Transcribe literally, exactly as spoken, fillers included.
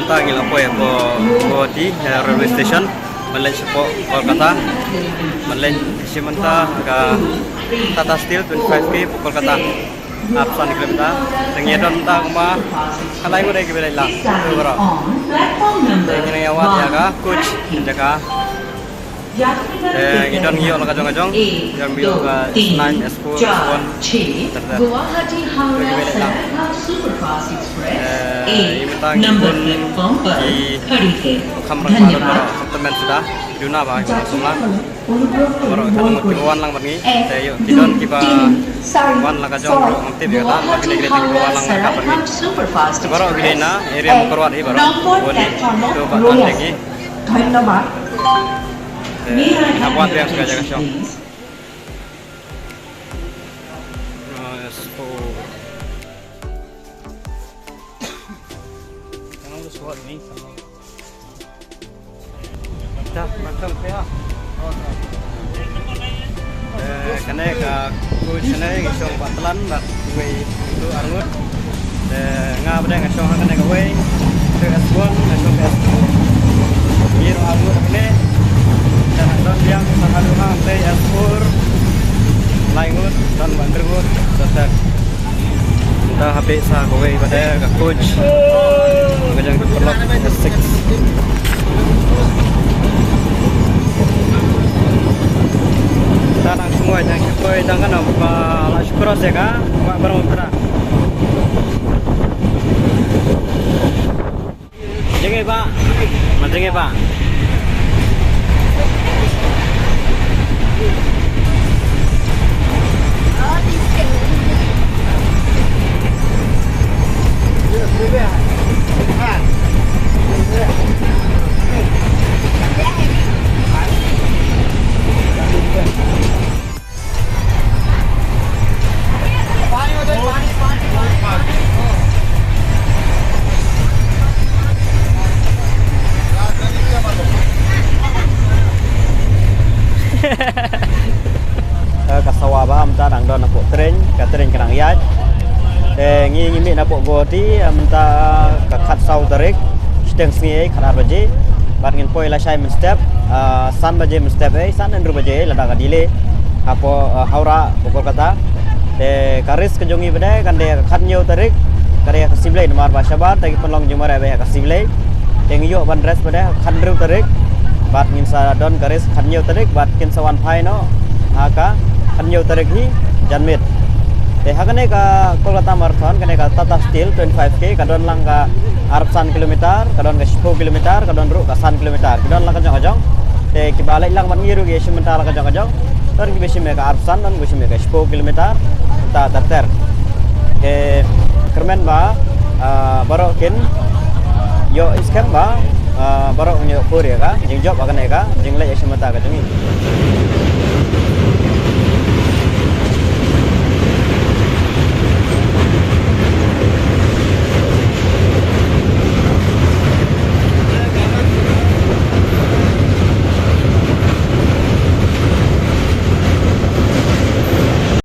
Ta ngi la poi hapoh Guwahati, eh, railway station. Ban leit shapoh Kolkata. Ban leit shim mynta ka Tata Steel twenty-five K hapoh Kolkata. Arphew san kilometer. Te ngi don mynta kumba ka lai ngut kiba leit lang. Te baroh. Te ngi nang ïa wad ïa ka coach jaka. Eh, ngi don ngi ïoh la ka jong ka jong. Ngi don ngi ïoh ka nine S four, S one. Ter ter. Guwahati Howrah Sarai Superfast Express. Eh, ngi mynta ngi bun ki kham rang ba don baroh. Sentiment suda. Duna ba ngi sum lang. Baroh ka nang kiba wan lang bad ngi. Te ïoh ki don kiba wan la ka jong baroh ngam tip ïa kata. Ba kine kine kiba wan lang ka bad ngi. Te baroh ki dei na area Mawkyrwat hi baroh. Wan hi. To ba tan dei ngi. ধন্যবাদ। May I have your attention, please? Eh, kane ka coach kane ngi shong ba tlan bad kiwei tu arngut. Te nga bad nga shong ha kane kawei. Te S one nga shong S two. Ngi ruh arngut ha kane. Te ha don biang sa haduh ha te S four. Lai ngut don ba hynriew ngut. Te te. Te ha phi sa kawei ba dei ka coach. Ka jong ki paralok S six. Ta nang sngewbha jang sngewbha jang ka nang ba la shu cross ïa ka ba barang tra. Jeng eh ba. Ma jeng eh ba. Eh, ka sawa ba mynta dang don hapoh train, ka train ka dang ïaid. Te ngi ngi mih na hapoh Guwahati, eh, mynta ka khatsaw tarik, shiteng sngi ei, khatar baje. Bad ngin poi lashai mynstep, ah, san baje mynstep ei, san hynriew baje ei, lada ka delay. Hapoh, ah, Howrah, hapoh Kolkata. Te ka race ka jong ngi ba dei, kan dei ka khathynñiew tarik, ka dei ka Siblei namar ba shabar, te ki pynlong jingmareh ba ka Siblei. Te ngi ïoh ban race ba dei, khathynriew tarik. Bad ngin sa don ka race khathynñiew tarik, bad kin sa wan phai noh. Ha ka, khathynñiew tarik hi, janmiet. Te ha kane ka Kolkata Marathon, kane ka Tata Steel twenty-five K, ka don lang ka arphew san kilometer, ka don ka shiphew kilometer, ka don ruh ka san kilometer. Ki don la ka jong ka jong. Te kiba leit lang bad ngi ruh ki shim mynta la ka jong ka jong. Don kiba shim ïa ka arphew san, don kiba shim ïa ka shiphew kilometer. Mynta ter ter. Te kyrmen ba, ah, baroh kin ïoh skhem ba, ah, baroh kin ïoh pur ïa ka jingjop ha kane ka jingleit ïashim bynta ka jong ngi.